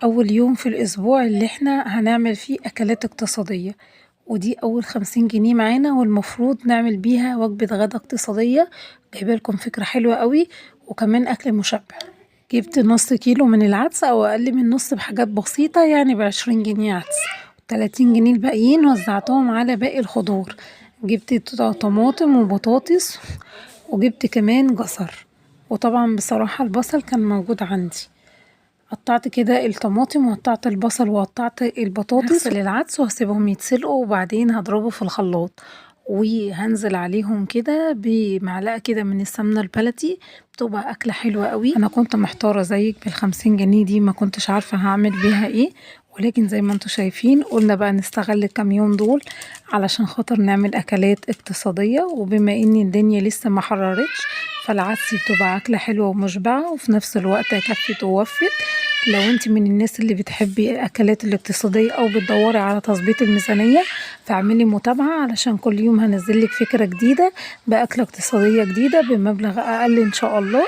أول يوم في الأسبوع اللي احنا هنعمل فيه أكلات اقتصادية، ودي أول 50 جنيه معانا والمفروض نعمل بيها وجبة غدا اقتصادية. جايبالكم فكرة حلوة قوي وكمان أكل مشبع. جبت نص كيلو من العدس أو أقل من نص بحاجات بسيطة، يعني ب20 جنيه عدس، 30 جنيه الباقيين وزعتهم على باقي الخضار. جبت طماطم وبطاطس وجبت كمان جزر، وطبعا بصراحة البصل كان موجود عندي. قطعت كده الطماطم وقطعت البصل وقطعت البطاطس. هغسل العدس وهسيبهم يتسلقوا وبعدين هضربه في الخلاط وهنزل عليهم كده بمعلقة كده من السمنة البلدي، بتبقى أكلة حلوة قوي. أنا كنت محتارة زيك بال50 جنيه دي، ما كنتش عارفة هعمل بيها ايه، ولكن زي ما انتوا شايفين قلنا بقى نستغل الكام يوم دول علشان خاطر نعمل أكلات اقتصادية. وبما ان الدنيا لسه ما حررتش فالعدس بتبقى أكلة حلوة ومشبعة وفي نفس الوقت كفت ووفت. لو انت من الناس اللي بتحبي الأكلات الاقتصادية أو بتدوري على تظبيط الميزانية فاعملي متابعة علشان كل يوم هنزلك فكرة جديدة بأكلة اقتصادية جديدة بمبلغ أقل إن شاء الله.